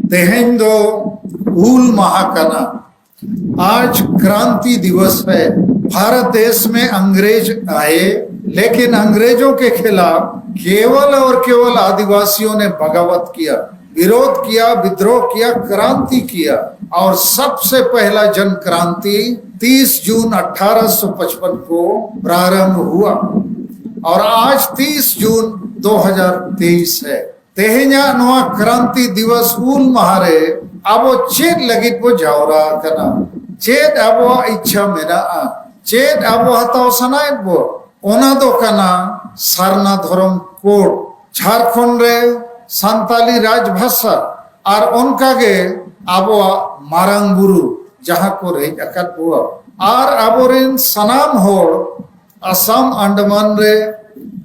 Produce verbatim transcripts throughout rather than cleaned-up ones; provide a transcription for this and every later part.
ᱛᱮᱦᱮᱧ ᱫᱚ ᱦᱩᱞ ᱢᱟᱦᱟ ᱠᱟᱱᱟ᱾ आज क्रांति दिवस है। भारत देश में अंग्रेज आए, लेकिन अंग्रेजों के खिलाफ केवल और केवल आदिवासियों ने बगावत किया, विरोध किया, विद्रोह किया, क्रांति किया। और सबसे पहला जन क्रांति तीस जून अठारह सौ पचपन को प्रारंभ हुआ और आज तीस जून दो हज़ार तेईस है। ᱛᱮᱦᱮᱧᱟᱜ ᱱᱚᱣᱟ ᱠᱨᱟᱱᱛᱤ ᱫᱤᱵᱚᱥ ᱦᱩᱞ ᱢᱟᱦᱟ ᱨᱮ ᱟᱵᱚ ᱪᱮᱫ ᱞᱟᱹᱜᱤᱫ ᱵᱚ ᱡᱟᱣᱨᱟ ᱟᱠᱟᱱᱟ? ᱪᱮᱫ ᱟᱵᱚᱣᱟᱜ ᱤᱪᱪᱷᱟ ᱢᱮᱱᱟᱜᱼᱟ? ᱪᱮᱫ ᱟᱵᱚ ᱦᱟᱛᱟᱣ ᱥᱟᱱᱟᱭᱮᱫ ᱵᱚ? ᱚᱱᱟ ᱫᱚ ᱠᱟᱱᱟ ᱥᱟᱨᱱᱟ ᱫᱷᱚᱨᱚᱢ ᱠᱳᱰ, ᱡᱷᱟᱲᱠᱷᱚᱸᱰ ᱨᱮ ᱥᱟᱱᱛᱟᱞᱤ ᱨᱟᱡᱽ ᱵᱷᱟᱥᱟ, ᱟᱨ ᱚᱱᱠᱟᱜᱮ ᱟᱵᱚᱣᱟᱜ ᱢᱟᱨᱟᱝ ᱵᱩᱨᱩ ᱡᱟᱦᱟᱸ ᱠᱚ ᱨᱮᱡ ᱟᱠᱟᱫ ᱵᱚᱣᱟ, ᱟᱨ ᱟᱵᱚᱨᱮᱱ ᱥᱟᱱᱟᱢ ᱦᱚᱲ ᱟᱥᱟᱢ ᱟᱱᱰᱟᱢᱟᱱ ᱨᱮ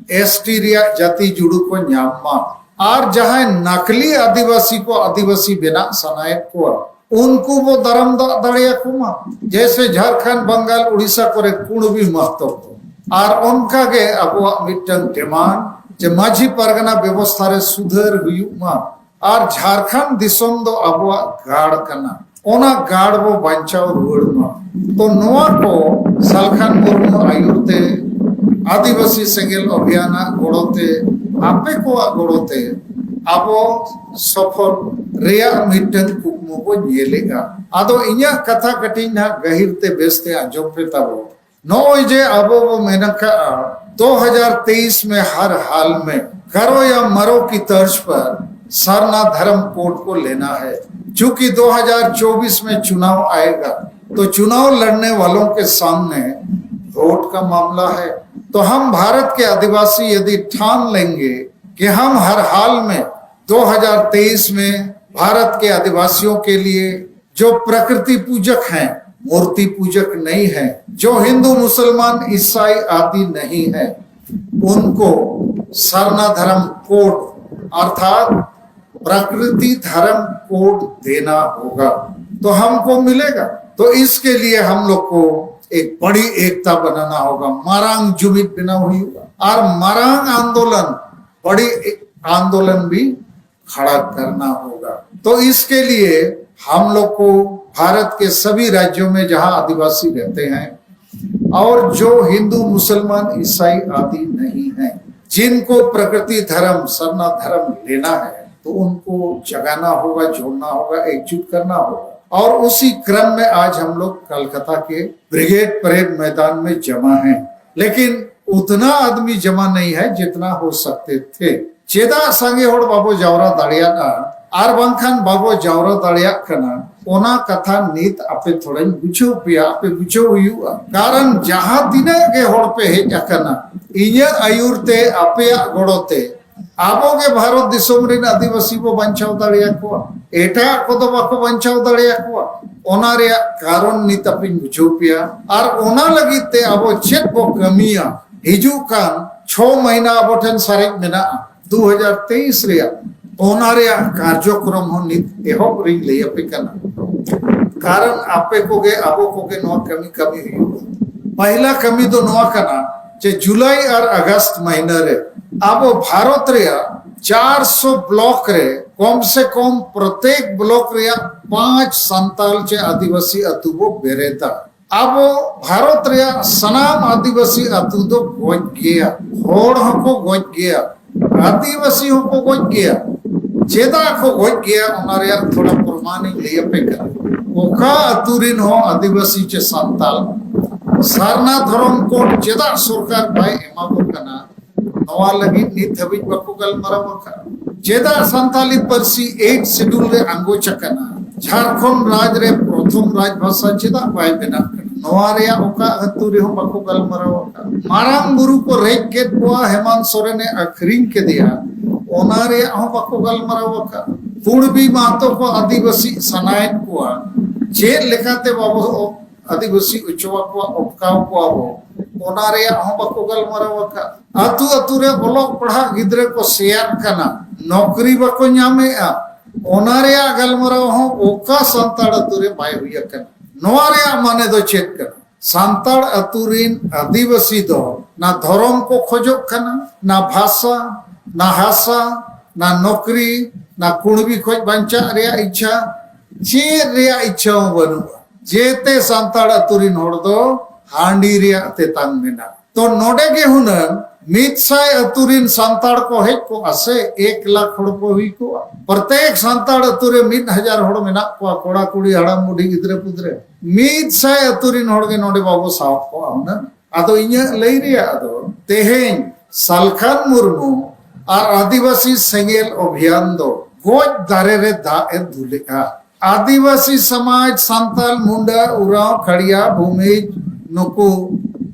ᱮᱥᱴᱤ ᱨᱮᱭᱟᱜ ᱡᱟᱹᱛᱤ ᱡᱩᱲᱩ ᱠᱚ ᱧᱟᱢ ᱢᱟ, ᱟᱨ ᱡᱟᱦᱟᱸᱭ ᱱᱟᱠᱞᱤ ᱟᱹᱫᱤᱵᱟᱹᱥᱤ ᱠᱚ ᱟᱹᱫᱤᱵᱟᱹᱥᱤ ᱵᱮᱱᱟᱜ ᱥᱟᱱᱟᱭᱮᱫ ᱠᱚᱣᱟ, ᱩᱱᱠᱩ ᱵᱚ ᱫᱟᱨᱟᱢ ᱫᱟᱜ ᱫᱟᱲᱮᱭᱟᱠᱚ ᱢᱟ᱾ ᱡᱮᱭᱥᱮ ᱡᱷᱟᱲᱠᱷᱚᱸᱰ, ᱵᱟᱝᱜᱟᱞ, ᱩᱲᱤᱥᱥᱟ ᱠᱚᱨᱮ ᱠᱩᱬᱵᱤ ᱢᱟᱦᱛᱚ ᱠᱚ᱾ ᱟᱨ ᱚᱱᱠᱟᱜᱮ ᱟᱵᱚᱣᱟᱜ ᱢᱤᱫᱴᱟᱝ ᱰᱤᱢᱟᱱᱰ ᱡᱮ ᱢᱟᱹᱡᱷᱤ ᱯᱟᱨᱜᱟᱱᱟ ᱵᱮᱵᱚᱥᱛᱷᱟ ᱨᱮ ᱥᱩᱫᱷᱟᱹᱨ ᱦᱩᱭᱩᱜ ᱢᱟ᱾ ᱟᱨ ᱡᱷᱟᱲᱠᱷᱚᱸᱰ ᱫᱤᱥᱚᱢ ᱫᱚ ᱟᱵᱚᱣᱟᱜ ᱜᱟᱲ ᱠᱟᱱᱟ, ᱚᱱᱟ ᱜᱟᱲ ᱵᱚ ᱵᱟᱧᱪᱟᱣ ᱨᱩᱣᱟᱹᱲ ᱢᱟ᱾ ᱛᱚ ᱱᱚᱣᱟ ᱠᱚ ᱥᱟᱞᱠᱷᱟᱱ ᱢᱩᱨᱢᱩ ᱟᱭᱩᱨ ᱛᱮ, ᱟᱹᱫᱤᱵᱟᱹᱥᱤ ᱥᱮᱸᱜᱮᱞ ᱚᱵᱷᱤᱭᱟᱱᱟᱜ ᱜᱚᱲᱚ ᱛᱮ, ᱟᱯᱮ ᱠᱚᱣᱟᱜ ᱜᱚᱲᱚ ᱛᱮ ᱟᱵᱚ ᱥᱚᱯᱷᱚᱞ ᱨᱮᱭᱟᱜ ᱢᱤᱫᱴᱟᱝ ᱠᱩᱠᱢᱩ ᱵᱚ ᱧᱮᱞᱮᱜᱼᱟ᱾ ᱟᱫᱚ ᱤᱧᱟᱹᱜ ᱠᱟᱛᱷᱟ ᱠᱟᱹᱴᱤᱡ ᱱᱟᱦᱟᱜ ᱜᱟᱹᱦᱤᱨ ᱛᱮ ᱵᱮᱥᱛᱮ ᱟᱸᱡᱚᱢ ᱯᱮ ᱛᱟᱵᱚ᱾ ᱱᱚᱜᱼᱚᱭ ᱡᱮ ᱟᱵᱚ ᱵᱚ ᱢᱮᱱ ᱟᱠᱟᱜᱼᱟ, दो हज़ार तेईस में हर हाल में करो या मरो की तर्ज पर सरना धर्म कोड को लेना है। चूंकि दो हज़ार चौबीस में चुनाव आएगा, तो चुनाव लड़ने वालों के सामने वोट का मामला है। तो हम भारत के आदिवासी यदि ठान लेंगे कि हम हर हाल में दो हज़ार तेईस में भारत के आदिवासियों के लिए जो प्रकृति पूजक हैं, मूर्ति पूजक नहीं है, जो हिंदू, मुसलमान, ईसाई आदि नहीं है, उनको सरना धर्म कोड अर्थात प्रकृति धर्म कोड देना होगा, तो हमको मिलेगा। तो इसके लिए हम लोग को एक बड़ी एकता बनाना होगा, ᱢᱟᱨᱟᱝ ᱡᱩᱢᱤᱫ ᱵᱮᱱᱟᱣ ᱦᱩᱭᱩᱜᱼᱟ, ᱟᱨ ᱢᱟᱨᱟᱝ ᱟᱱᱫᱳᱞᱚᱱ, ᱵᱚᱲᱤ ᱟᱱᱫᱳᱞᱚᱱ ᱵᱤ खड़ा करना होगा। तो इसके लिए हम लोग को भारत के सभी राज्यों में जहां आदिवासी रहते हैं और जो हिंदू, मुसलमान, ईसाई आदि नहीं है, जिनको प्रकृति धर्म, सरना धर्म लेना है, तो उनको जगाना होगा, जोड़ना होगा, एकजुट करना होगा। और उसी क्रम में आज हम लोग कलकत्ता के ब्रिगेड परेड मैदान में जमा हैं, लेकिन उतना आदमी जमा नहीं है जितना हो सकते थे। ᱪᱮᱫᱟᱜ ᱥᱟᱸᱜᱮ ᱦᱚᱲ ᱵᱟᱵᱚ ᱡᱟᱣᱨᱟ ᱫᱟᱲᱮᱭᱟᱜᱼᱟ ᱟᱨ ᱵᱟᱝᱠᱷᱟᱱ ᱵᱟᱵᱚ ᱡᱟᱣᱨᱟ ᱫᱟᱲᱮᱭᱟᱜ ᱠᱟᱱᱟ, ᱚᱱᱟ ᱠᱟᱛᱷᱟ ᱱᱤᱛ ᱟᱯᱮ ᱛᱷᱚᱲᱟᱧ ᱵᱩᱡᱷᱟᱹᱣ ᱯᱮᱭᱟ, ᱟᱯᱮ ᱵᱩᱡᱷᱟᱹᱣ ᱦᱩᱭᱩᱜᱼᱟ᱾ ᱠᱟᱨᱚᱱ ᱡᱟᱦᱟᱸ ᱛᱤᱱᱟᱹᱜ ᱜᱮ ᱦᱚᱲ ᱯᱮ ᱦᱮᱡ ᱟᱠᱟᱱᱟ, ᱤᱧᱟᱹᱜ ᱟᱹᱭᱩᱨ ᱛᱮ, ᱟᱯᱮᱭᱟᱜ ᱜᱚᱲᱚ ᱛᱮ ᱟᱵᱚ ᱜᱮ ᱵᱷᱟᱨᱚᱛ ᱫᱤᱥᱚᱢ ᱨᱮᱱ ᱟᱹᱫᱤᱵᱟᱹᱥᱤ ᱵᱚ ᱵᱟᱧᱪᱟᱣ ᱫᱟᱲᱮᱭᱟᱠᱚᱣᱟ, ᱮᱴᱟᱜ ᱠᱚᱫᱚ ᱵᱟᱠᱚ ᱵᱟᱧᱪᱟᱣ ᱫᱟᱲᱮᱭᱟᱠᱚᱣᱟ᱾ ᱚᱱᱟ ᱨᱮᱭᱟᱜ ᱠᱟᱨᱚᱱ ᱱᱤᱛ ᱟᱯᱮᱧ ᱵᱩᱡᱷᱟᱹᱣ ᱯᱮᱭᱟ ᱟᱨ ᱚᱱᱟ ᱞᱟᱹᱜᱤᱫ ᱛᱮ ᱟᱵᱚ ᱪᱮᱫ ᱵᱚ ᱠᱟᱹᱢᱤᱭᱟ, ᱦᱤᱡᱩᱜ ᱠᱟᱱ ᱪᱷᱚ ᱢᱟᱹᱦᱱᱟᱹ ᱟᱵᱚ ᱴᱷᱮᱱ ᱥᱟᱨᱮᱡ ᱢᱮᱱᱟᱜᱼᱟ ᱫᱩ ᱦᱟᱡᱟᱨ ᱛᱮᱭᱤᱥ ᱨᱮᱭᱟᱜ, ᱚᱱᱟ ᱨᱮᱭᱟᱜ ᱠᱟᱨᱡᱚᱠᱨᱚᱢ ᱦᱚᱸ ᱱᱤᱛ ᱮᱦᱚᱵ ᱨᱤᱧ ᱞᱟᱹᱭ ᱟᱯᱮ ᱠᱟᱱᱟ᱾ ᱠᱟᱨᱚᱱ ᱟᱯᱮ ᱠᱚᱜᱮ ᱟᱵᱚ ᱠᱚᱜᱮ ᱱᱚᱣᱟ ᱠᱟᱹᱢᱤ ᱠᱟᱹᱢᱤ ᱦᱩᱭᱩᱜᱼᱟ᱾ ᱯᱟᱦᱤᱞᱟ ᱠᱟᱹᱢᱤ ᱫᱚ ᱱᱚᱣᱟ ᱠᱟᱱᱟ ᱡᱮ ᱡᱩᱞᱟᱭ ᱟᱨ ᱟᱜᱚᱥᱴ ᱢᱟᱹᱦᱱᱟᱹ ᱨᱮ ᱟᱵᱚ ᱵᱷᱟᱨᱚᱛ ᱨᱮᱭᱟᱜ ᱪᱟᱨᱥᱚ ᱵᱞᱚᱠ ᱨᱮ ᱠᱚᱢ ᱥᱮ ᱠᱚᱢ ᱯᱨᱚᱛᱮᱠ ᱵᱞᱚᱠ ᱨᱮᱭᱟᱜ ᱯᱟᱸᱪ ᱥᱟᱱᱛᱟᱞ ᱪᱮ ᱟᱹᱫᱤᱵᱟᱹᱥᱤ ᱟᱹᱛᱩ ᱵᱚ ᱵᱮᱨᱮᱫᱟ᱾ ᱟᱵᱚ ᱵᱷᱟᱨᱚᱛ ᱨᱮᱭᱟᱜ ᱥᱟᱱᱟᱢ ᱟᱹᱫᱤᱵᱟᱹᱥᱤ ᱟᱹᱛᱩ ᱫᱚ ᱜᱚᱡ ᱜᱮᱭᱟ, ᱦᱚᱲ ᱦᱚᱸᱠᱚ ᱜᱚᱡ ᱜᱮᱭᱟ, ᱟᱹᱫᱤᱵᱟᱹᱥᱤ ᱦᱚᱸᱠᱚ ᱜᱚᱡ ᱜᱮᱭᱟ᱾ ᱪᱮᱫᱟᱜ ᱠᱚ ᱜᱚᱡ ᱜᱮᱭᱟ, ᱚᱱᱟ ᱨᱮᱭᱟᱜ ᱛᱷᱚᱲᱟ ᱯᱨᱚᱢᱟᱱᱤᱧ ᱞᱟᱹᱭ ᱟᱯᱮ ᱠᱟᱱᱟ᱾ ᱚᱠᱟ ᱟᱹᱛᱩ ᱨᱮᱱ ᱦᱚᱸ ᱟᱹᱫᱤᱵᱟᱹᱥᱤ ᱪᱮ ᱥᱟᱱᱛᱟᱞ ᱥᱟᱨᱱᱟ ᱫᱷᱚᱨᱚᱢ ᱠᱳᱰ ᱪᱮᱫᱟᱜ ᱥᱚᱨᱠᱟᱨ ᱵᱟᱭ ᱮᱢᱟ ᱠᱚ ᱠᱟᱱᱟ, ᱱᱚᱣᱟ ᱞᱟᱹᱜᱤᱫ ᱱᱤᱛ ᱫᱷᱟᱹᱵᱤᱡ ᱵᱟᱠᱚ ᱜᱟᱞᱢᱟᱨᱟᱣ ᱟᱠᱟᱫ᱾ ᱪᱮᱫᱟᱜ ᱥᱟᱱᱛᱟᱞᱤ ᱯᱟᱹᱨᱥᱤ ᱮᱭᱤᱴ ᱥᱤᱰᱩᱞ ᱨᱮ ᱟᱸᱜᱚᱪ ᱟᱠᱟᱱᱟ? ᱡᱷᱟᱲᱠᱷᱚᱸᱰ ᱨᱟᱡᱽ ᱨᱮ ᱯᱨᱚᱛᱷᱚᱢ ᱨᱟᱡᱽ ᱵᱷᱟᱥᱟ ᱪᱮᱫᱟᱜ ᱵᱟᱭ ᱵᱮᱱᱟᱜ ᱠᱟᱱᱟ? ᱱᱚᱣᱟ ᱨᱮᱭᱟᱜ ᱚᱠᱟ ᱟᱹᱛᱩ ᱨᱮᱦᱚᱸ ᱵᱟᱠᱚ ᱜᱟᱞᱢᱟᱨᱟᱣ ᱟᱠᱟᱫ᱾ ᱢᱟᱨᱟᱝ ᱵᱩᱨᱩ ᱠᱚ ᱨᱮᱡ ᱠᱮᱫ ᱠᱚᱣᱟ, ᱦᱮᱢᱟᱱᱛ ᱥᱚᱨᱮᱱᱮ ᱟᱹᱠᱷᱨᱤᱧ ᱠᱮᱫᱮᱭᱟ, ᱚᱱᱟ ᱨᱮᱭᱟᱜ ᱦᱚᱸ ᱵᱟᱠᱚ ᱜᱟᱞᱢᱟᱨᱟᱣ ᱟᱠᱟᱫ᱾ ᱠᱩᱲᱵᱤ ᱢᱟᱦᱛᱚ ᱠᱚ ᱟᱹᱫᱤᱵᱟᱹᱥᱤ ᱥᱟᱱᱟᱭᱮᱫ ᱠᱚᱣᱟ, ᱪᱮᱫ ᱞᱮᱠᱟᱛᱮ ᱵᱟᱵᱚ ᱟᱹᱫᱤᱵᱟᱹᱥᱤ ᱚᱪᱚ ᱟᱠᱚᱣᱟ, ᱚᱴᱠᱟᱣ ᱠᱚᱣᱟ ᱵᱚ, ᱚᱱᱟ ᱨᱮᱭᱟᱜ ᱦᱚᱸ ᱵᱟᱠᱚ ᱜᱟᱞᱢᱟᱨᱟᱣ ᱟᱠᱟᱫ᱾ ᱟᱹᱛᱩ ᱟᱹᱛᱩ ᱨᱮ ᱚᱞᱚᱜ ᱯᱟᱲᱦᱟᱜ ᱜᱤᱫᱽᱨᱟᱹ ᱠᱚ ᱥᱮᱭᱟᱜ ᱠᱟᱱᱟ, ᱱᱚᱠᱨᱤ ᱵᱟᱠᱚ ᱧᱟᱢᱮᱜᱼᱟ, ᱚᱱᱟ ᱨᱮᱭᱟᱜ ᱜᱟᱞᱢᱟᱨᱟᱣ ᱦᱚᱸ ᱚᱠᱟ ᱥᱟᱱᱛᱟᱲ ᱟᱹᱛᱩ ᱨᱮ ᱵᱟᱭ ᱦᱩᱭ ᱟᱠᱟᱱᱟ᱾ ᱱᱚᱣᱟ ᱨᱮᱭᱟᱜ ᱢᱟᱱᱮ ᱫᱚ ᱪᱮᱫ ᱠᱟᱱᱟ? ᱥᱟᱱᱛᱟᱲ ᱟᱹᱛᱩ ᱨᱤᱱ ᱟᱹᱫᱤᱵᱟᱹᱥᱤ ᱫᱚ ᱱᱟ ᱫᱷᱚᱨᱚᱢ ᱠᱚ ᱠᱷᱚᱡᱚᱜ ᱠᱟᱱᱟ, ᱱᱟ ᱵᱷᱟᱥᱟ, ᱱᱟ ᱦᱟᱥᱟ, ᱱᱟ ᱱᱚᱠᱨᱤ, ᱱᱟ ᱠᱩᱲᱵᱤ ᱠᱷᱚᱡ ᱵᱟᱧᱪᱟᱜ ᱨᱮᱭᱟᱜ ᱤᱪᱪᱷᱟ, ᱪᱮᱫ ᱨᱮᱭᱟᱜ ᱤᱪᱪᱷᱟ ᱦᱚᱸ ᱵᱟᱹᱱᱩᱜᱼᱟ᱾ ᱡᱮᱛᱮ ᱥᱟᱱᱛᱟᱲ ᱟᱹᱛᱩ ᱨᱤᱱ ᱦᱚᱲ ᱫᱚ ᱦᱟᱺᱰᱤ ᱨᱮᱭᱟᱜ ᱛᱮᱛᱟᱝ ᱢᱮᱱᱟᱜᱼᱟ᱾ ᱛᱚ ᱱᱚᱰᱮ ᱜᱮ ᱦᱩᱱᱟᱹᱝ ᱢᱤᱫ ᱥᱟᱭ ᱟᱹᱛᱩ ᱨᱤᱱ ᱥᱟᱱᱛᱟᱲ ᱠᱚ ᱦᱮᱡ ᱠᱚᱜᱼᱟ ᱥᱮ, ᱮᱠ ᱞᱟᱠᱷ ᱦᱚᱲ ᱠᱚ ᱦᱩᱭ ᱠᱚᱜᱼᱟ᱾ ᱯᱨᱚᱛᱮᱠ ᱥᱟᱱᱛᱟᱲ ᱟᱹᱛᱩ ᱨᱮ ᱢᱤᱫ ᱦᱟᱡᱟᱨ ᱦᱚᱲ ᱢᱮᱱᱟᱜ ᱠᱚᱣᱟ, ᱠᱚᱲᱟ ᱠᱩᱲᱤ, ᱦᱟᱲᱟᱢ ᱵᱩᱰᱷᱤ, ᱜᱤᱫᱽᱨᱟᱹ ᱯᱤᱫᱽᱨᱟᱹ, ᱢᱤᱫ ᱥᱟᱭ ᱟᱹᱛᱩ ᱨᱤᱱ ᱦᱚᱲ ᱜᱮ ᱱᱚᱰᱮ ᱵᱟᱵᱚ ᱥᱟᱦᱚᱵ ᱠᱚᱜᱼᱟ ᱦᱩᱱᱟᱹᱝ᱾ ᱟᱫᱚ ᱤᱧᱟᱹᱜ ᱞᱟᱹᱭ ᱨᱮᱭᱟᱜ ᱫᱚ ᱛᱮᱦᱮᱧ ᱥᱟᱞᱠᱷᱟᱱ ᱢᱩᱨᱢᱩ ᱟᱨ ᱟᱹᱫᱤᱵᱟᱹᱥᱤ ᱥᱮᱸᱜᱮᱞ ᱚᱵᱷᱤᱭᱟᱱ ᱫᱚ ᱜᱚᱡ ᱫᱟᱨᱮ ᱨᱮ ᱫᱟᱜ ᱮ ᱫᱩᱞᱮᱜᱼᱟ᱾ ᱟᱹᱫᱤᱵᱟᱹᱥᱤ ᱥᱚᱢᱟᱡᱽ, ᱥᱟᱱᱛᱟᱞ, ᱢᱩᱱᱰᱟ, ᱩᱨᱟᱣ, ᱠᱷᱟᱲᱤᱭᱟ, ᱵᱷᱩᱢᱤᱡᱽ, ᱱᱩᱠᱩ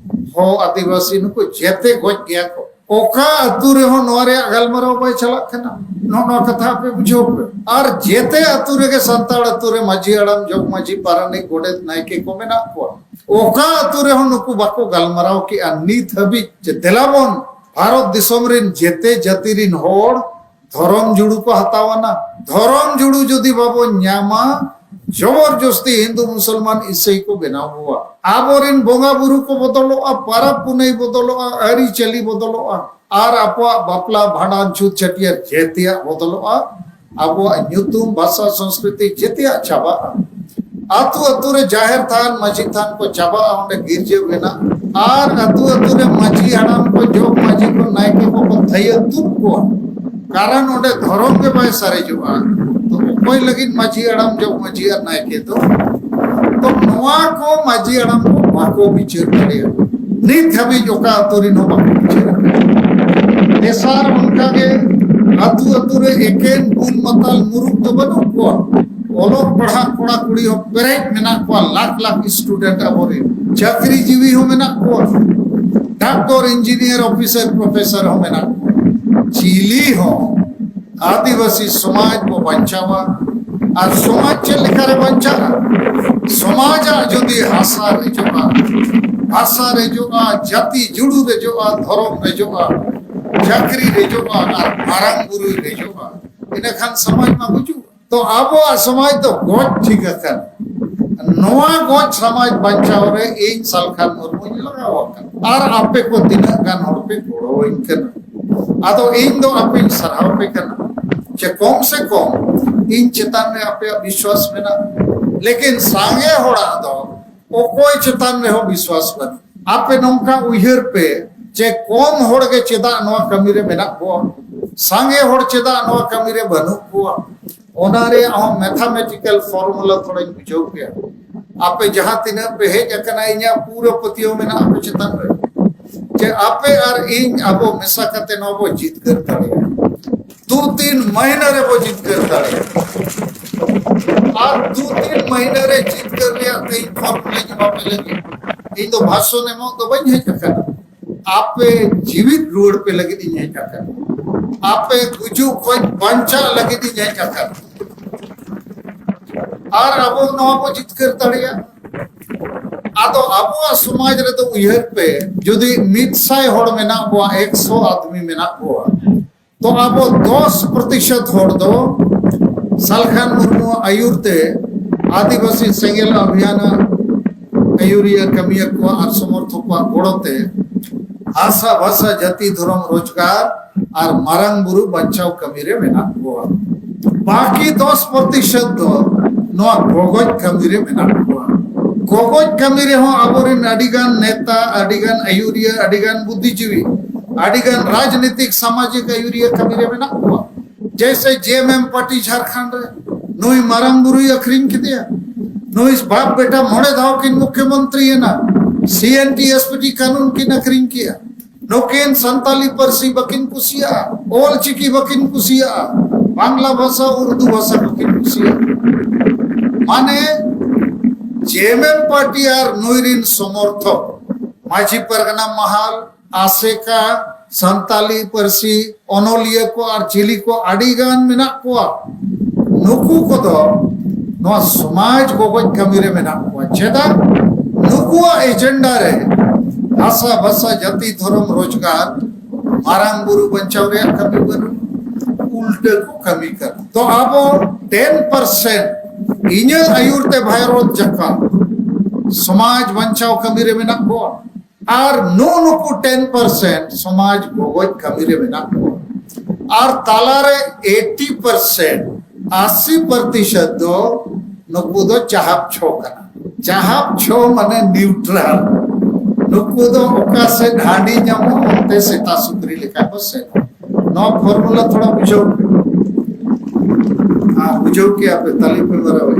ᱦᱚᱸ ᱟᱹᱫᱤᱵᱟᱹᱥᱤ, ᱱᱩᱠᱩ ᱡᱮᱛᱮ ᱜᱚᱡ ᱜᱮᱭᱟ ᱠᱚ᱾ ᱚᱠᱟ ᱟᱹᱛᱩ ᱨᱮᱦᱚᱸ ᱱᱚᱣᱟ ᱨᱮᱭᱟᱜ ᱜᱟᱞᱢᱟᱨᱟᱣ ᱵᱟᱭ ᱪᱟᱞᱟᱜ ᱠᱟᱱᱟ᱾ ᱱᱚᱜᱼᱚ ᱱᱚᱣᱟ ᱠᱟᱛᱷᱟ ᱟᱯᱮ ᱵᱩᱡᱷᱟᱹᱣ ᱯᱮ᱾ ᱟᱨ ᱡᱮᱛᱮ ᱟᱹᱛᱩ ᱨᱮᱜᱮ ᱥᱟᱱᱛᱟᱲ ᱟᱹᱛᱩ ᱨᱮ ᱢᱟᱹᱡᱷᱤ ᱦᱟᱲᱟᱢ, ᱡᱚᱜᱽ ᱢᱟᱹᱡᱷᱤ, ᱯᱟᱨᱟᱱᱤᱠ, ᱜᱚᱰᱮᱛ, ᱱᱟᱭᱠᱮ ᱠᱚ ᱢᱮᱱᱟᱜ ᱠᱚᱣᱟ᱾ ᱚᱠᱟ ᱟᱹᱛᱩ ᱨᱮᱦᱚᱸ ᱱᱩᱠᱩ ᱵᱟᱠᱚ ᱜᱟᱞᱢᱟᱨᱟᱣ ᱠᱮᱜᱼᱟ ᱱᱤᱛ ᱦᱟᱹᱵᱤᱡ ᱡᱮ ᱫᱮᱞᱟᱵᱚᱱ ᱵᱷᱟᱨᱚᱛ ᱫᱤᱥᱚᱢ ᱨᱤᱱ ᱡᱮᱛᱮ ᱡᱟᱹᱛᱤ ᱨᱤᱱ ᱦᱚᱲ ᱫᱷᱚᱨᱚᱢ ᱡᱩᱲᱩ ᱠᱚ ᱦᱟᱛᱟᱣ ᱟᱱᱟ᱾ ᱫᱷᱚᱨᱚᱢ ᱡᱩᱲᱩ ᱡᱩᱫᱤ ᱵᱟᱵᱚᱱ ᱧᱟᱢᱟ, ᱡᱚᱵᱚᱨ ᱡᱚᱥᱛᱤ ᱦᱤᱱᱫᱩ ᱢᱩᱥᱚᱞᱢᱟᱱ ᱤᱥᱟᱹᱭ ᱠᱚ ᱵᱮᱱᱟᱣ ᱵᱚᱣᱟ᱾ ᱟᱵᱚᱨᱤᱱ ᱵᱚᱸᱜᱟ ᱵᱩᱨᱩ ᱠᱚ ᱵᱚᱫᱚᱞᱚᱜᱼᱟ, ᱯᱟᱨᱟᱵᱽ ᱯᱩᱱᱟᱹᱭ ᱵᱚᱫᱚᱞᱚᱜᱼᱟ, ᱟᱹᱨᱤᱪᱟᱹᱞᱤ ᱵᱚᱫᱚᱞᱚᱜᱼᱟ, ᱟᱨ ᱟᱵᱚᱣᱟᱜ ᱵᱟᱯᱞᱟ, ᱵᱷᱟᱸᱰᱟᱱ, ᱪᱷᱩᱛ, ᱪᱷᱟᱹᱴᱭᱟᱹᱨ ᱡᱮᱛᱮᱭᱟᱜ ᱵᱚᱫᱚᱞᱚᱜᱼᱟ᱾ ᱟᱵᱚᱣᱟᱜ ᱧᱩᱛᱩᱢ, ᱵᱷᱟᱥᱟ, ᱥᱚᱝᱥᱠᱨᱤᱛᱤ ᱡᱮᱛᱮᱭᱟᱜ ᱪᱟᱵᱟᱜᱼᱟ᱾ ᱟᱹᱛᱩ ᱟᱹᱛᱩ ᱨᱮ ᱡᱟᱦᱮᱨ ᱛᱷᱟᱱ, ᱢᱟᱹᱡᱷᱤ ᱛᱷᱟᱱ ᱠᱚ ᱪᱟᱵᱟᱜᱼᱟ, ᱚᱸᱰᱮ ᱜᱤᱨᱡᱟᱹ ᱢᱮᱱᱟᱜᱼᱟ᱾ ᱟᱨ ᱟᱹᱛᱩ ᱟᱹᱛᱩ ᱨᱮ ᱢᱟᱹᱡᱷᱤ ᱦᱟᱲᱟᱢ ᱠᱚ, ᱡᱚᱜᱽ ᱢᱟᱹᱡᱷᱤ ᱠᱚ, ᱱᱟᱭᱠᱮ ᱠᱚᱠᱚ ᱛᱷᱟᱹᱭᱟᱹ ᱛᱩᱫ ᱠᱚᱣᱟ᱾ ᱠᱟᱨᱚᱱ ᱚᱸᱰᱮ ᱫᱷᱚᱨᱚᱢ ᱜᱮ ᱵᱟᱭ ᱥᱟᱨᱮᱡᱚᱜᱼᱟ᱾ ᱛᱚ ᱚᱠᱚᱭ ᱞᱟᱹᱜᱤᱫ ᱢᱟᱹᱡᱷᱤ ᱦᱟᱲᱟᱢ, ᱡᱚᱜᱽ ᱢᱟᱹᱡᱷᱤ ᱟᱨ ᱱᱟᱭᱠᱮ ᱫᱚ? ᱛᱚ ᱱᱚᱣᱟ ᱠᱚ ᱢᱟᱹᱡᱷᱤ ᱦᱟᱲᱟᱢ ᱠᱚ ᱵᱟᱠᱚ ᱵᱤᱪᱟᱹᱨ ᱫᱟᱲᱮᱭᱟᱜᱼᱟ᱾ ᱱᱤᱛ ᱦᱟᱹᱵᱤᱡ ᱚᱠᱟ ᱟᱹᱛᱩ ᱨᱮᱱ ᱦᱚᱸ ᱵᱟᱠᱚ ᱵᱤᱪᱟᱹᱨ ᱟᱠᱟᱫᱟ᱾ ᱛᱮᱥᱟᱨ, ᱚᱱᱠᱟᱜᱮ ᱟᱹᱛᱩ ᱟᱹᱛᱩ ᱨᱮ ᱮᱠᱮᱱ ᱵᱩᱞ ᱢᱟᱛᱟᱞ ᱢᱩᱨᱩᱠ ᱫᱚ ᱵᱟᱹᱱᱩᱜ ᱠᱚᱣᱟ᱾ ᱚᱞᱚᱜ ᱯᱟᱲᱦᱟᱜ ᱠᱚᱲᱟ ᱠᱩᱲᱤ ᱦᱚᱸ ᱯᱮᱨᱮᱡ ᱢᱮᱱᱟᱜ ᱠᱚᱣᱟ, ᱞᱟᱠᱷ ᱞᱟᱠᱷ ᱥᱴᱩᱰᱮᱱᱴ ᱟᱵᱚᱨᱮᱱ᱾ ᱪᱟᱹᱠᱨᱤ ᱡᱤᱵᱤ ᱦᱚᱸ ᱢᱮᱱᱟᱜ ᱠᱚᱣᱟ, ᱰᱟᱠᱛᱚᱨ, ᱤᱧᱡᱤᱱᱤᱭᱟᱨ, ᱚᱯᱷᱤᱥᱟᱨ, ᱯᱨᱚᱯᱷᱮᱥᱚᱨ ᱦᱚᱸ ᱢᱮᱱᱟᱜ ᱠᱚᱣᱟ᱾ ᱪᱤᱞᱤ ᱦᱚᱸ ᱟᱹᱫᱤᱵᱟᱹᱥᱤ ᱥᱚᱢᱟᱡᱽ ᱵᱚ ᱵᱟᱧᱪᱟᱣᱟ᱾ ᱟᱨ ᱥᱚᱢᱟᱡᱽ ᱪᱮᱫ ᱞᱮᱠᱟᱨᱮ ᱵᱟᱧᱪᱟᱜᱼᱟ? ᱥᱚᱢᱟᱡᱟᱜ ᱡᱩᱫᱤ ᱦᱟᱥᱟ ᱨᱮᱡᱚᱜᱼᱟ, ᱵᱷᱟᱥᱟ ᱨᱮᱡᱚᱜᱼᱟ, ᱡᱟᱹᱛᱤ ᱡᱩᱲᱩ ᱨᱮᱡᱚᱜᱼᱟ, ᱫᱷᱚᱨᱚᱢ ᱨᱮᱡᱚᱜᱼᱟ, ᱪᱟᱹᱠᱨᱤ ᱨᱮᱡᱚᱜᱼᱟ, ᱟᱨ ᱢᱟᱨᱟᱝ ᱵᱩᱨᱩᱭ ᱨᱮᱡᱚᱜᱼᱟ, ᱤᱱᱟᱹᱠᱷᱟᱱ ᱥᱚᱢᱟᱡᱽ ᱢᱟ ᱜᱩᱡᱩᱜᱼᱟ᱾ ᱛᱚ ᱟᱵᱚᱣᱟᱜ ᱥᱚᱢᱟᱡᱽ ᱫᱚ ᱜᱚᱡ ᱴᱷᱤᱠ ᱟᱠᱟᱱᱟ᱾ ᱱᱚᱣᱟ ᱜᱚᱡ ᱥᱚᱢᱟᱡᱽ ᱵᱟᱧᱪᱟᱣ ᱨᱮ ᱤᱧ ᱥᱟᱞᱠᱷᱟᱱ ᱢᱩᱨᱢᱩᱧ ᱞᱟᱜᱟᱣ ᱟᱠᱟᱱᱟ᱾ ᱟᱨ ᱟᱯᱮ ᱠᱚ ᱛᱤᱱᱟᱹᱜ ᱜᱟᱱ ᱦᱚᱲ ᱯᱮ ᱜᱚᱲᱚᱣᱟᱹᱧ ᱠᱟᱱᱟ? ᱟᱫᱚ ᱤᱧ ᱫᱚ ᱟᱯᱮᱧ ᱥᱟᱨᱦᱟᱣ ᱯᱮ ᱠᱟᱱᱟ ᱡᱮ ᱠᱚᱢ ᱥᱮ ᱠᱚᱢ ᱤᱧ ᱪᱮᱛᱟᱱ ᱨᱮ ᱟᱯᱮᱭᱟᱜ ᱵᱤᱥᱣᱟᱥ ᱢᱮᱱᱟᱜᱼᱟ᱾ ᱞᱮᱠᱤᱱ ᱥᱟᱸᱜᱮ ᱦᱚᱲᱟᱜ ᱫᱚ ᱚᱠᱚᱭ ᱪᱮᱛᱟᱱ ᱨᱮᱦᱚᱸ ᱵᱤᱥᱣᱟᱥ ᱵᱟᱹᱱᱩᱜ᱾ ᱟᱯᱮ ᱱᱚᱝᱠᱟ ᱩᱭᱦᱟᱹᱨ ᱯᱮ ᱡᱮ ᱠᱚᱢ ᱦᱚᱲ ᱜᱮ ᱪᱮᱫᱟᱜ ᱱᱚᱣᱟ ᱠᱟᱹᱢᱤ ᱨᱮ ᱢᱮᱱᱟᱜ ᱠᱚᱣᱟ, ᱥᱟᱸᱜᱮ ᱦᱚᱲ ᱪᱮᱫᱟᱜ ᱱᱚᱣᱟ ᱠᱟᱹᱢᱤ ᱨᱮ ᱵᱟᱹᱱᱩᱜ ᱠᱚᱣᱟ? ᱚᱱᱟ ᱨᱮᱭᱟᱜ ᱦᱚᱸ ᱢᱮᱛᱷᱟᱢᱮᱴᱤᱠᱮᱞ ᱯᱷᱚᱨᱢᱩᱞᱟ ᱛᱷᱚᱲᱟᱧ ᱵᱩᱡᱷᱟᱹᱣ ᱯᱮᱭᱟ᱾ ᱟᱯᱮ ᱡᱟᱦᱟᱸ ᱛᱤᱱᱟᱹᱜ ᱯᱮ ᱦᱮᱡ ᱟᱠᱟᱱᱟ, ᱤᱧᱟᱹᱜ ᱯᱩᱨᱟᱹ ᱯᱟᱹᱛᱭᱟᱹᱣ ᱢᱮᱱᱟᱜᱼᱟ ᱟᱯᱮ ᱪᱮᱛᱟᱱ ᱨᱮ ᱡᱮ ᱟᱯᱮ ᱟᱨ ᱤᱧ ᱟᱵᱚ ᱢᱮᱥᱟ ᱠᱟᱛᱮ ᱱᱚᱣᱟ ᱵᱚ ᱡᱤᱛᱠᱟᱹᱨ ᱫᱟᱲᱮᱭᱟᱜᱼᱟ᱾ ᱫᱩ ᱛᱤᱱ ᱢᱟᱹᱦᱱᱟᱹ ᱨᱮ ᱵᱚ ᱡᱤᱛᱠᱟᱹᱨ ᱫᱟᱲᱮᱭᱟᱜᱼᱟ᱾ ᱟᱨ ᱫᱩ ᱛᱤᱱ ᱢᱟᱹᱦᱱᱟᱹ ᱨᱮ ᱡᱤᱛᱠᱟᱹᱨ ᱨᱮᱭᱟᱜ ᱛᱮ ᱤᱧ ᱯᱷᱚᱨᱢᱩᱞᱟᱧ ᱮᱢᱟ ᱯᱮ ᱞᱟᱹᱜᱤᱫ᱾ ᱤᱧ ᱫᱚ ᱵᱷᱟᱥᱚᱱ ᱮᱢᱚᱜ ᱫᱚ ᱵᱟᱹᱧ ᱦᱮᱡ ᱟᱠᱟᱱᱟ᱾ ᱟᱯᱮ ᱡᱤᱣᱤᱫ ᱨᱩᱣᱟᱹᱲ ᱯᱮ ᱞᱟᱹᱜᱤᱫ ᱤᱧ ᱦᱮᱡ ᱟᱠᱟᱱᱟ᱾ ᱟᱯᱮ ᱜᱩᱡᱩᱜ ᱠᱷᱚᱱ ᱵᱟᱧᱪᱟᱜ ᱞᱟᱹᱜᱤᱫ ᱤᱧ ᱦᱮᱡ ᱟᱠᱟᱱᱟ᱾ ᱟᱨ ᱟᱵᱚ ᱱᱚᱣᱟ ᱵᱚ ᱡᱤᱛᱠᱟᱹᱨ ᱫᱟᱲᱮᱭᱟᱜᱼᱟ᱾ ᱟᱫᱚ ᱟᱵᱚᱣᱟᱜ ᱥᱚᱢᱟᱡᱽ ᱨᱮᱫᱚ ᱩᱭᱦᱟᱹᱨ ᱯᱮ, ᱡᱩᱫᱤ ᱢᱤᱫ ᱥᱟᱭ ᱦᱚᱲ ᱢᱮᱱᱟᱜ ᱵᱚᱣᱟ, ᱮᱠᱥᱚ ᱟᱫᱢᱤ ᱢᱮᱱᱟᱜ ᱵᱚᱣᱟ, ᱛᱚ ᱟᱵᱚ ᱫᱚᱥ ᱯᱨᱚᱛᱤᱥᱚᱛ ᱦᱚᱲ ᱫᱚ ᱥᱟᱞᱠᱷᱟᱱ ᱢᱩᱨᱢᱩ ᱟᱹᱭᱩᱨ ᱛᱮ ᱟᱹᱫᱤᱵᱟᱹᱥᱤ ᱥᱮᱸᱜᱮᱞ ᱚᱵᱷᱤᱭᱟᱱ ᱟᱹᱭᱩᱨᱤᱭᱟᱹ ᱠᱟᱹᱢᱤᱭᱟᱹ ᱠᱚᱣᱟᱜ ᱟᱨ ᱥᱚᱢᱚᱨᱛᱷᱚᱠ ᱠᱚᱣᱟᱜ ᱜᱚᱲᱚ ᱛᱮ ᱵᱷᱟᱥᱟ, ᱵᱷᱟᱥᱟ, ᱡᱟᱹᱛᱤ, ᱫᱷᱚᱨᱚᱢ, ᱨᱳᱡᱽᱜᱟᱨ ᱟᱨ ᱢᱟᱨᱟᱝ ᱵᱩᱨᱩ ᱵᱟᱧᱪᱟᱣ ᱠᱟᱹᱢᱤ ᱨᱮ ᱢᱮᱱᱟᱜ ᱠᱚᱣᱟ᱾ ᱵᱟᱹᱠᱤ ᱫᱚᱥ ᱯᱨᱚᱛᱤᱥᱚᱛ ᱫᱚ ᱱᱚᱣᱟ ᱜᱚᱜᱚᱡ ᱠᱟᱹᱢᱤ ᱨᱮ ᱢᱮᱱᱟᱜ ᱠᱚᱣᱟ᱾ ᱜᱚᱜᱚᱡ ᱠᱟᱹᱢᱤ ᱨᱮᱦᱚᱸ ᱟᱵᱚᱨᱮᱱ ᱟᱹᱰᱤᱜᱟᱱ ᱱᱮᱛᱟ, ᱟᱹᱰᱤᱜᱟᱱ ᱟᱹᱭᱩᱨᱤᱭᱟᱹ, ᱟᱹᱰᱤᱜᱟᱱ ᱵᱩᱫᱽᱫᱷᱤᱡᱤᱵᱤ, ᱟᱹᱰᱤᱜᱟᱱ ᱨᱟᱡᱽᱱᱤᱛᱤᱠ ᱥᱟᱢᱟᱡᱤᱠ ᱟᱹᱭᱩᱨᱤᱭᱟᱹ ᱠᱟᱹᱢᱤ ᱨᱮ ᱢᱮᱱᱟᱜ ᱠᱚᱣᱟ᱾ ᱡᱮᱭᱥᱮ ᱡᱮ ᱮᱢ ᱮᱢ ᱯᱟᱨᱴᱤ ᱡᱷᱟᱲᱠᱷᱚᱸᱰ ᱨᱮ ᱱᱩᱭ ᱢᱟᱨᱟᱝ ᱵᱩᱨᱩᱭ ᱟᱹᱠᱷᱨᱤᱧ ᱠᱮᱫᱮᱭᱟ, ᱱᱩᱭ ᱵᱟᱯ ᱵᱮᱴᱟ ᱢᱚᱬᱮ ᱫᱷᱟᱣ ᱠᱤᱱ ᱢᱩᱠᱷᱭᱚᱢᱚᱱᱛᱨᱤ ᱮᱱᱟ, ᱥᱤ N T S P T ᱠᱟᱹᱱᱩᱱ ᱠᱤᱱ ᱟᱹᱠᱷᱨᱤᱧ ᱠᱮᱭᱟ᱾ ᱱᱩᱠᱤᱱ ᱥᱟᱱᱛᱟᱞᱤ ᱯᱟᱹᱨᱥᱤ ᱵᱟᱹᱠᱤᱱ ᱠᱩᱥᱤᱭᱟᱜᱼᱟ, ᱚᱞ ᱪᱤᱠᱤ ᱵᱟᱹᱠᱤᱱ ᱠᱩᱥᱤᱭᱟᱜᱼᱟ, ᱵᱟᱝᱞᱟ ᱵᱷᱟᱥᱟ, ᱩᱨᱫᱩ ᱵᱷᱟᱥᱟ ᱵᱟᱹᱠᱤᱱ ᱠᱩᱥᱤᱭᱟᱜᱼᱟ᱾ ᱢᱟᱱᱮ ᱡᱮ ᱮᱢ ᱮᱢ ᱯᱟᱨᱴᱤ ᱟᱨ ᱱᱩᱭ ᱨᱤᱱ ᱥᱚᱢᱚᱨᱛᱷᱚᱠ, ᱢᱟᱹᱡᱷᱤ ᱯᱟᱨᱜᱟᱱᱟ ᱢᱟᱦᱟᱞ, ᱟᱥᱮᱠᱟ, ᱥᱟᱱᱛᱟᱞᱤ ᱯᱟᱹᱨᱥᱤ ᱚᱱᱚᱞᱤᱭᱟᱹ ᱠᱚ ᱟᱨ ᱪᱤᱞᱤ ᱠᱚ ᱟᱹᱰᱤ ᱜᱟᱱ ᱢᱮᱱᱟᱜ ᱠᱚᱣᱟ᱾ ᱱᱩᱠᱩ ᱠᱚᱫᱚ ᱱᱚᱣᱟ ᱥᱚᱢᱟᱡᱽ ᱜᱚᱜᱚᱡ ᱠᱟᱹᱢᱤ ᱨᱮ ᱢᱮᱱᱟᱜ ᱠᱚᱣᱟ᱾ ᱪᱮᱫᱟᱜ? ᱱᱩᱠᱩᱣᱟᱜ ᱮᱡᱮᱱᱰᱟ ᱨᱮ ᱵᱷᱟᱥᱟ, ᱵᱷᱟᱥᱟ, ᱡᱟᱹᱛᱤ, ᱫᱷᱚᱨᱚᱢ, ᱨᱳᱡᱽᱜᱟᱨ, ᱢᱟᱨᱟᱝ ᱵᱩᱨᱩ ᱵᱟᱧᱪᱟᱣ ᱨᱮᱭᱟᱜ ᱠᱟᱹᱢᱤ ᱵᱟᱹᱱᱩᱜ, ᱩᱞᱴᱟᱹ ᱠᱚ ᱠᱟᱹᱢᱤ ᱠᱟᱱᱟ᱾ ᱛᱚ ᱟᱵᱚ ᱴᱮᱱ ᱯᱟᱨᱥᱮᱱᱴ ᱤᱧᱟᱹᱜ ᱟᱹᱭᱩᱨ ᱛᱮ ᱵᱷᱟᱨᱚᱛ ᱡᱟᱠᱟᱛ ᱥᱚᱢᱟᱡᱽ ᱵᱟᱧᱪᱟᱣ ᱠᱟᱹᱢᱤ ᱨᱮ ᱢᱮᱱᱟᱜ ᱠᱚᱣᱟ᱾ ᱟᱨ ᱱᱩᱜᱼᱩ ᱱᱩᱠᱩ ᱴᱮᱱ ᱯᱟᱨᱥᱮᱱᱴ ᱥᱚᱢᱟᱡᱽ ᱜᱚᱜᱚᱡ ᱠᱟᱹᱢᱤ ᱨᱮ ᱢᱮᱱᱟᱜ ᱠᱚᱣᱟ᱾ ᱟᱨ ᱛᱟᱞᱟᱨᱮ ᱮᱭᱴᱤ ᱯᱟᱨᱥᱮᱱᱴ, ᱟᱥᱤ ᱯᱨᱚᱛᱤᱥᱚᱛ ᱫᱚ ᱱᱩᱠᱩ ᱫᱚ ᱪᱟᱦᱟᱵ ᱪᱷᱚ ᱠᱟᱱᱟ᱾ ᱪᱟᱦᱟᱵ ᱪᱷᱚ ᱢᱟᱱᱮ ᱱᱤᱭᱩᱴᱨᱟᱞ᱾ ᱱᱩᱠᱩ ᱫᱚ ᱚᱠᱟ ᱥᱮᱫ ᱦᱟᱺᱰᱤ ᱧᱟᱢᱚᱜ, ᱚᱱᱛᱮ ᱥᱮᱛᱟ ᱥᱩᱠᱨᱤ ᱞᱮᱠᱟ ᱠᱚ ᱥᱮᱱᱚᱜ᱾ ᱱᱚᱣᱟ ᱯᱷᱚᱨᱢᱩᱞᱟ ᱛᱷᱚᱲᱟ ᱵᱩᱡᱷᱟᱹᱣ ᱯᱮ᱾ ᱟᱨ ᱵᱩᱡᱷᱟᱹᱣ ᱠᱮᱭᱟ ᱯᱮ, ᱛᱟᱹᱞᱤ ᱯᱮ ᱢᱟᱨᱟᱣᱟ᱾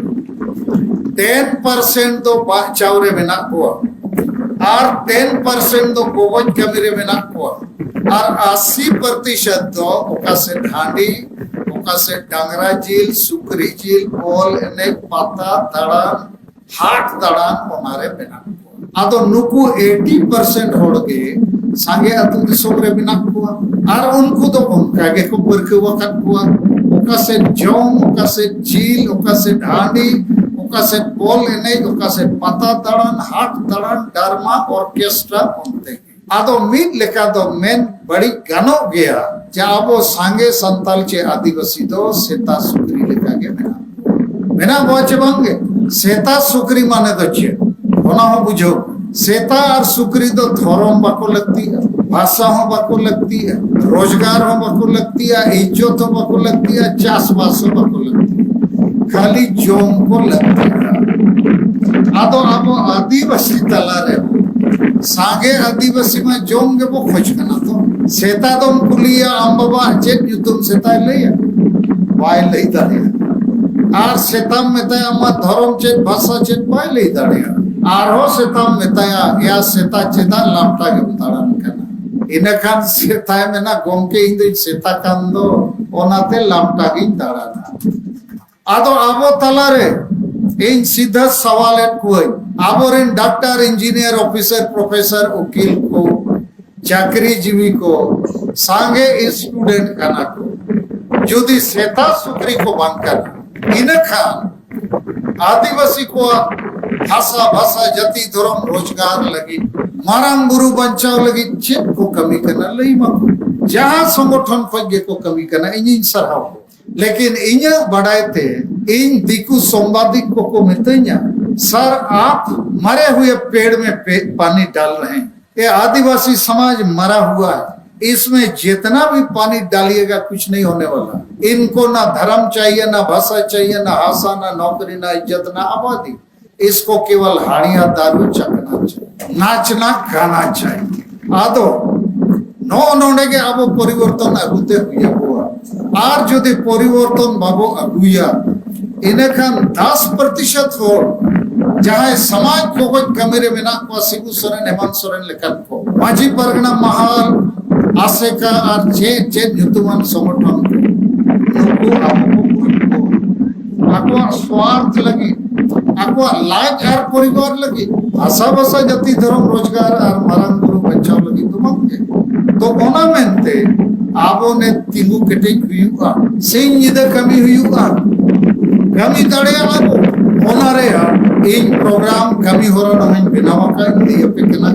ᱴᱮᱱ ᱯᱟᱨᱥᱮᱱᱴ ᱫᱚ ᱵᱟᱧᱪᱟᱣ ᱨᱮ ᱢᱮᱱᱟᱜ ᱠᱚᱣᱟ, ᱟᱨ ᱴᱮᱱ ᱯᱟᱨᱥᱮᱱᱴ ᱫᱚ ᱜᱚᱜᱚᱡ ᱠᱟᱹᱢᱤ ᱨᱮ ᱢᱮᱱᱟᱜ ᱠᱚᱣᱟ, ᱟᱨ ᱟᱥᱤ ᱯᱨᱚᱛᱤᱥᱚᱛ ᱫᱚ ᱚᱠᱟ ᱥᱮᱫ ᱦᱟᱺᱰᱤ, ᱚᱠᱟ ᱥᱮᱫ ᱰᱟᱝᱨᱟ ᱡᱤᱞ, ᱥᱩᱠᱨᱤ ᱡᱤᱞ, ᱵᱚᱞ ᱮᱱᱮᱡ, ᱯᱟᱛᱟ ᱫᱟᱬᱟᱱ, ᱦᱟᱴ ᱫᱟᱬᱟᱱ, ᱚᱱᱟᱨᱮ ᱢᱮᱱᱟᱜ ᱠᱚᱣᱟ᱾ ᱟᱫᱚ ᱱᱩᱠᱩ ᱮᱭᱴᱤ ᱯᱟᱨᱥᱮᱱᱴ ᱦᱚᱲ ᱜᱮ ᱥᱟᱸᱜᱮ ᱟᱹᱛᱩ ᱫᱤᱥᱚᱢ ᱨᱮ ᱢᱮᱱᱟᱜ ᱠᱚᱣᱟ, ᱟᱨ ᱩᱱᱠᱩ ᱫᱚ ᱚᱱᱠᱟ ᱜᱮᱠᱚ ᱯᱟᱹᱨᱠᱟᱹᱣ ᱟᱠᱟᱫ ᱠᱚᱣᱟ᱾ ᱚᱠᱟ ᱥᱮᱫ ᱡᱚᱢ, ᱚᱠᱟ ᱥᱮᱫ ᱡᱤᱞ, ᱚᱠᱟ ᱥᱮᱫ ᱦᱟᱺᱰᱤ, ᱚᱠᱟ ᱥᱮᱫ ᱵᱚᱞ ᱮᱱᱮᱡ, ᱚᱠᱟ ᱥᱮᱫ ᱯᱟᱛᱟ ᱫᱟᱬᱟᱱ, ᱦᱟᱴ ᱫᱟᱬᱟᱱ, ᱰᱨᱟᱢᱟ, ᱚᱨᱠᱮᱥᱴᱨᱟ, ᱚᱱᱛᱮ ᱜᱮ᱾ ᱟᱫᱚ ᱢᱤᱫ ᱞᱮᱠᱟ ᱫᱚ ᱢᱮᱱ ᱵᱟᱹᱲᱤᱡ ᱜᱟᱱᱚᱜ ᱜᱮᱭᱟ ᱡᱮ ᱟᱵᱚ ᱥᱟᱸᱜᱮ ᱥᱟᱱᱛᱟᱲ ᱪᱮ ᱟᱹᱫᱤᱵᱟᱹᱥᱤ ᱫᱚ ᱥᱮᱛᱟ ᱥᱩᱠᱨᱤ ᱞᱮᱠᱟ ᱜᱮ ᱢᱮᱱᱟᱜ ᱵᱚᱱᱟ᱾ ᱢᱮᱱᱟᱜ ᱵᱚᱱᱟ ᱪᱮ ᱵᱟᱝ ᱜᱮ? ᱥᱮᱛᱟ ᱥᱩᱠᱨᱤ ᱢᱟᱱᱮ ᱫᱚ ᱪᱮᱫ? ᱚᱱᱟ ᱦᱚᱸ ᱵᱩᱡᱷᱟᱹᱣ᱾ ᱥᱮᱛᱟ ᱟᱨ ᱥᱩᱠᱨᱤ ᱫᱚ ᱫᱷᱚᱨᱚᱢ ᱵᱟᱠᱚ ᱞᱟᱹᱠᱛᱤᱜᱼᱟ, ᱵᱷᱟᱥᱟ ᱦᱚᱸ ᱵᱟᱠᱚ ᱞᱟᱹᱠᱛᱤᱜᱼᱟ, ᱨᱳᱡᱽᱜᱟᱨ ᱦᱚᱸ ᱵᱟᱠᱚ ᱞᱟᱹᱠᱛᱤᱜᱼᱟ, ᱤᱡᱽᱡᱚᱛ ᱦᱚᱸ ᱵᱟᱠᱚ ᱞᱟᱹᱠᱛᱤᱜᱼᱟ, ᱪᱟᱥᱵᱟᱥ ᱦᱚᱸ ᱵᱟᱠᱚ ᱞᱟᱹᱠᱛᱤᱜᱼᱟ, ᱠᱷᱟᱹᱞᱤ ᱡᱚᱢ ᱠᱚ ᱞᱟᱹᱠᱛᱤᱜᱼᱟ᱾ ᱟᱫᱚ ᱟᱵᱚ ᱟᱹᱫᱤᱵᱟᱹᱥᱤ ᱛᱟᱞᱟ ᱨᱮ ᱥᱟᱸᱜᱮ ᱟᱹᱫᱤᱵᱟᱹᱥᱤ ᱢᱟ ᱡᱚᱢ ᱜᱮᱵᱚ ᱠᱷᱚᱡ ᱠᱟᱱᱟ ᱛᱚ᱾ ᱥᱮᱛᱟ ᱫᱚᱢ ᱠᱩᱞᱤᱭᱟ, "ᱟᱢ ᱵᱟᱵᱟᱣᱟᱜ ᱪᱮᱫ ᱧᱩᱛᱩᱢ?" ᱥᱮᱛᱟᱭ ᱞᱟᱹᱭᱟ? ᱵᱟᱭ ᱞᱟᱹᱭ ᱫᱟᱲᱮᱭᱟᱜᱼᱟ᱾ ᱟᱨ ᱥᱮᱛᱟᱢ ᱢᱮᱛᱟᱭᱟ, "ᱟᱢᱟᱜ ᱫᱷᱚᱨᱚᱢ ᱪᱮᱫ, ᱵᱷᱟᱥᱟ ᱪᱮᱫ?" ᱵᱟᱭ ᱞᱟᱹᱭ ᱫᱟᱲᱮᱭᱟᱜᱼᱟ᱾ ᱟᱨᱦᱚᱸ ᱥᱮᱛᱟᱢ ᱢᱮᱛᱟᱭᱟ, "ᱮᱭᱟ ᱥᱮᱛᱟ, ᱪᱮᱫᱟᱜ ᱞᱟᱢᱴᱟ ᱜᱮᱢ ᱫᱟᱬᱟᱱ ᱠᱟᱱᱟ?" ᱤᱱᱟᱹᱠᱷᱟᱱ ᱥᱮᱛᱟᱭ ᱢᱮᱱᱟ, "ᱜᱚᱢᱠᱮ, ᱤᱧ ᱫᱚᱧ ᱥᱮᱛᱟ ᱠᱟᱱ ᱫᱚ, ᱚᱱᱟᱛᱮ ᱞᱟᱢᱴᱟ ᱜᱤᱧ ᱫᱟᱬᱟᱱᱟ᱾" ᱟᱫᱚ ᱟᱵᱚ ᱛᱟᱞᱟᱨᱮ ᱤᱧ ᱥᱤᱫᱷᱟᱹ ᱥᱟᱣᱟᱞᱮᱫ ᱠᱚᱣᱟᱹᱧ, ᱟᱵᱚᱨᱮᱱ ᱰᱟᱠᱛᱟᱨ, ᱤᱧᱡᱤᱱᱤᱭᱟᱨ, ᱚᱯᱷᱤᱥᱟᱨ, ᱯᱨᱚᱯᱷᱮᱥᱚᱨ, ᱩᱠᱤᱞ ᱠᱚ, ᱪᱟᱹᱠᱨᱤ ᱡᱤᱣᱤ ᱠᱚ, ᱥᱟᱸᱜᱮ ᱥᱴᱩᱰᱮᱱᱴ ᱠᱟᱱᱟ ᱠᱚ, ᱡᱩᱫᱤ ᱥᱮᱛᱟ ᱥᱩᱠᱨᱤ ᱠᱚ ᱵᱟᱝ ᱠᱟᱱᱟ, ᱤᱱᱟᱹᱠᱷᱟᱱ ᱟᱹᱫᱤᱵᱟᱹᱥᱤ ᱠᱚᱣᱟᱜ ᱵᱷᱟᱥᱟ, ᱵᱷᱟᱥᱟ, ᱡᱟᱹᱛᱤ, ᱫᱷᱚᱨᱚᱢ, ᱨᱳᱡᱽᱜᱟᱨ ᱞᱟᱹᱜᱤᱫ, ᱢᱟᱨᱟᱝ ᱵᱩᱨᱩ ᱵᱟᱧᱪᱟᱣ ᱞᱟᱹᱜᱤᱫ ᱪᱮᱫ ᱠᱚ ᱠᱟᱹᱢᱤ ᱠᱟᱱᱟ? ᱞᱟᱹᱭ ᱢᱟᱠᱚ᱾ ᱡᱟᱦᱟᱸ ᱥᱚᱝᱜᱚᱴᱷᱚᱱ ᱠᱷᱚᱱ ᱜᱮᱠᱚ ᱠᱟᱹᱢᱤ ᱠᱟᱱᱟ, ᱤᱧᱤᱧ ᱥᱟᱨᱦᱟᱣ ᱠᱚᱣᱟ᱾ ᱞᱮᱠᱤᱱ ᱤᱧᱟᱹᱜ ᱵᱟᱰᱟᱭ ᱛᱮ ᱤᱧ ᱫᱤᱠᱩ ᱥᱚᱢᱵᱟᱫᱤᱠ ᱠᱚᱠᱚ ᱢᱤᱛᱟᱹᱧᱟ, "ᱥᱟᱨ, ᱟᱯ ᱢᱟᱨᱮ ᱦᱩᱭᱮ ᱯᱮᱲ ᱢᱮ ᱯᱮ, ᱯᱟᱱᱤ ᱰᱟᱞ ᱨᱮᱦᱮ ᱦᱮᱸ, ये आदिवासी समाज मरा हुआ है, इसमें जितना भी पानी डालिएगा कुछ नहीं होने वाला। इनको ना धर्म चाहिए, ना भाषा चाहिए, ना आशा, ना नौकरी, ना इज्जत, ना आबादी। इसको केवल हाड़िया दारू चखना चाहिए, नाचना गाना चाहिए। ᱟᱫᱚ ᱱᱚᱜᱼᱚ ᱱᱚᱰᱮ ᱜᱮ ᱟᱵᱚ ᱯᱚᱨᱤᱵᱚᱨᱛᱚᱱ ᱟᱹᱜᱩᱛᱮ ᱦᱩᱭ ᱟᱵᱚᱣᱟ᱾ ᱟᱨ ᱡᱩᱫᱤ ᱯᱚᱨᱤᱵᱚᱨᱛᱚᱱ ᱵᱟᱵᱚ ᱟᱹᱜᱩᱭᱟ, ᱤᱱᱟᱹᱠᱷᱟᱱ ᱫᱟᱥ ᱯᱨᱚᱛᱤᱥᱚᱛ ᱦᱚᱲ ᱡᱟᱦᱟᱸᱭ ᱥᱚᱢᱟᱡᱽ ᱜᱚᱜᱚᱡ ᱠᱟᱹᱢᱤ ᱨᱮ ᱢᱮᱱᱟᱜ ᱠᱚᱣᱟ, ᱥᱤᱵᱩ ᱥᱚᱨᱮᱱ, ᱦᱮᱢᱟᱱᱛ ᱥᱚᱨᱮᱱ ᱞᱮᱠᱟᱱ ᱠᱚ, ᱢᱟᱹᱡᱷᱤ ᱯᱟᱨᱜᱟᱱᱟ ᱢᱟᱦᱟᱞ, ᱟᱥᱮᱠᱟ ᱟᱨ ᱪᱮᱫ ᱪᱮᱫ ᱧᱩᱛᱩᱢᱟᱱ ᱥᱚᱝᱜᱚᱴᱷᱚᱱ ᱠᱚ, ᱱᱩᱠᱩ ᱟᱵᱚ ᱠᱚ ᱵᱷᱳᱴ ᱠᱚ ᱟᱠᱚᱣᱟᱜ ᱥᱣᱟᱨᱛᱷ ᱞᱟᱹᱜᱤᱫ, ᱟᱠᱚᱣᱟᱜ ᱞᱟᱡ ᱟᱨ ᱯᱚᱨᱤᱵᱟᱨ ᱞᱟᱹᱜᱤᱫ, ᱵᱷᱟᱥᱟ ᱵᱷᱟᱥᱟ, ᱡᱟᱹᱛᱤ, ᱫᱷᱚᱨᱚᱢ, ᱨᱳᱡᱽᱜᱟᱨ ᱟᱨ ᱢᱟᱨᱟᱝ ᱵᱩᱨᱩ ᱵᱟᱧᱪᱟᱣ ᱞᱟᱹᱜᱤᱫ ᱫᱚ ᱵᱟᱝ ᱜᱮ᱾ ᱛᱚ ᱚᱱᱟ ᱢᱮᱱᱛᱮ ᱟᱵᱚ ᱱᱮ ᱛᱤᱸᱜᱩ ᱠᱮᱴᱮᱡ ᱦᱩᱭᱩᱜᱼᱟ, ᱥᱤᱧ ᱧᱤᱫᱟᱹ ᱠᱟᱹᱢᱤ ᱦᱩᱭᱩᱜᱼᱟ, ᱠᱟᱹᱢᱤ ᱫᱟᱲᱮᱭᱟᱜᱼᱟ ᱵᱚ᱾ ᱚᱱᱟ ᱨᱮᱭᱟᱜ ᱤᱧ ᱯᱨᱳᱜᱨᱟᱢ ᱠᱟᱹᱢᱤ ᱦᱚᱨᱟ ᱱᱚᱜᱼᱚᱭ ᱵᱮᱱᱟᱣ ᱟᱠᱟᱫ ᱤᱫᱤ ᱟᱯᱮ ᱠᱟᱱᱟ᱾